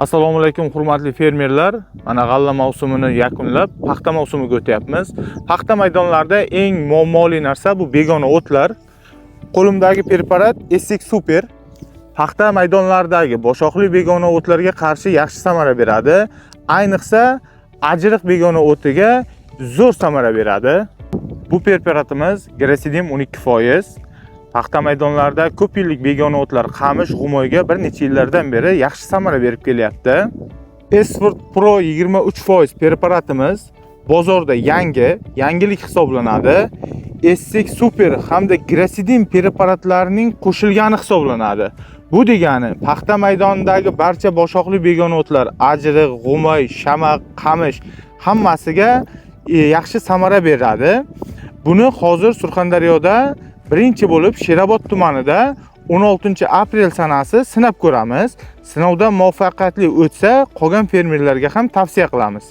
Assalomu alaykum, hurmatli fermerlar. Mana g'alla mavsumini yakunlab, paxta mavsumiga o'tyapmiz. Paxta maydonlarida eng muammoli narsa bu begona o'tlar. Qo'limdagi preparat Esik Super paxta maydonlaridagi boshoqli begona o'tlarga qarshi yaxshi samara beradi. Ayniqsa ajriq begona o'tiga zo'r samara beradi. Bu preparatimiz Grasidim 12%. Paxta maydonlarida ko'p yillik begona o'tlar qamish, g'umoyga bir necha yillardan beri yaxshi samara berib kelyapti. Esfort Pro 23% preparatimiz bozorda yangi, yangilik hisoblanadi. Essek Super hamda Grasidim preparatlarining qo'shilgani hisoblanadi. Bu degani paxta maydonidagi barcha boshoqli begona o'tlar, ajriq, g'umoy, shamaq, qamish hammasiga yaxshi samara beradi. Buni hozir Surxondaryoda birinchi bo'lib Sherobod tumanida 16 aprel sanasi sinab ko'ramiz. Sinovdan muvaffaqiyatli o'tsa, qolgan fermerlarga ham tavsiya qilamiz.